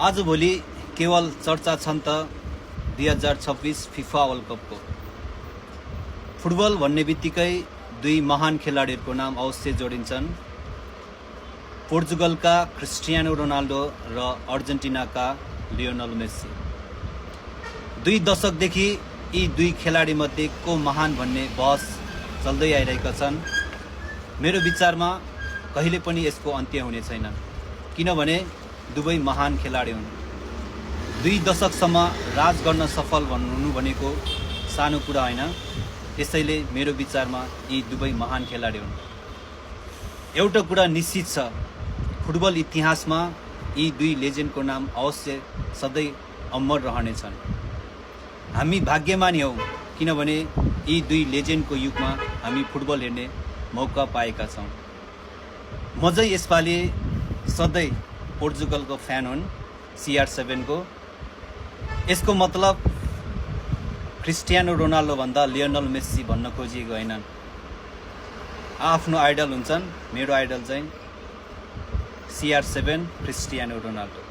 आजभोलि केवल चर्चा छन् त 2026 फिफा वर्ल्ड कपको। फुटबल भन्ने बित्तिकै दुई महान खेलाडीहरूको नाम अवश्य जोडिन्छन्, पोर्चुगलका क्रिस्टियानो रोनाल्डो र अर्जेन्टिनाका लियोनल मेस्सी। 2 दशकदेखि यी दुई खेलाडीमध्ये को महान भन्ने बहस चल्दै आइरहेका छन्। मेरो विचारमा कहिले पनि यसको अन्त्य हुने छैन, किनभने दुवै महान खेलाडी हुन्। 2 दशकसम्म राज गर्न सफल हुनु भनेको सानो कुरा होइन। त्यसैले मेरो विचारमा यी दुवै महान खेलाडी हुन्। एउटा कुरा निश्चित छ, फुटबल इतिहासमा यी दुई लेजेन्डको नाम अवश्य सधैँ अमर रहनेछन्। हामी भाग्यमानी हौँ, किनभने यी दुई लेजेन्डको युगमा हामी फुटबल हेर्ने मौका पाएका छौँ। म चाहिँ यसपालि सधैँ पोर्चुगलको फ्यान हुन्, CR7 को। यसको मतलब क्रिस्टियानो रोनाल्डो भन्दा लियोनल मेस्सी भन्न खोजिएको होइन। आफ्नो आइडल हुन्छन्। मेरो आइडल चाहिँ CR7 क्रिस्टियानो रोनाल्डो।